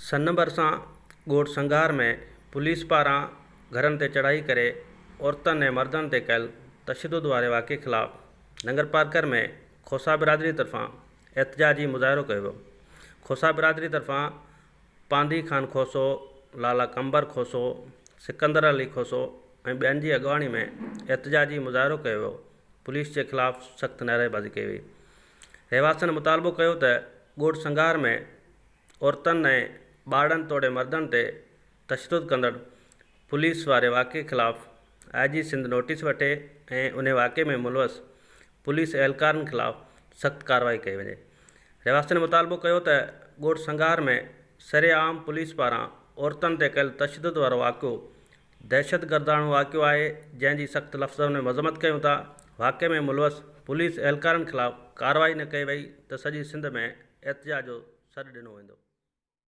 سن ڀرسان ڳوٺ سنگهار ۾ پوليس پاران گهرن تي چڙهائي ڪري عورتن ۽ مردن تي ڪيل تشدد واري واقعي خلاف ننگرپارڪر ۾ کوسا برادري طرفان احتجاجي مظاهرو ڪيو ويو. کوسا برادري طرفان پانڌي خان کوسو، لالا قمبر کوسو، سڪندر علي کوسو ۽ ٻين جي اڳواڻي ۾ احتجاجي مظاهرو ڪيو ويو، پوليس جي خلاف سخت نعريبازي ڪئي وئي. رهواسين مطالبو ڪيو ته ڳوٺ سنگهار ۾ عورتن ۽ ٻارڙن توڙي مردن تي تشدد ڪندڙ پوليس واري واقعي خلاف آء جي سنڌ نوٽيس وٺي ۽ انهي واقعي ۾ ملوث پوليس اهلڪارن خلاف سخت ڪارروائي ڪئي وڃي. رهواسين مطالبو ڪيو ته ڳوٺ سنگهار ۾ سرعام پوليس پاران عورتن تي ڪيل تشدد وارو واقعو دهشتگرداڻو واقعو آهي جنهن جي سخت لفظن ۾ مذمت ڪيون ٿا، واقعي ۾ ملوث پوليس اهلڪارن خلاف ڪارروائي نه ڪئي وئي ته سڄي سنڌ ۾ احتجاج جو سڏ ڏنو ويندو.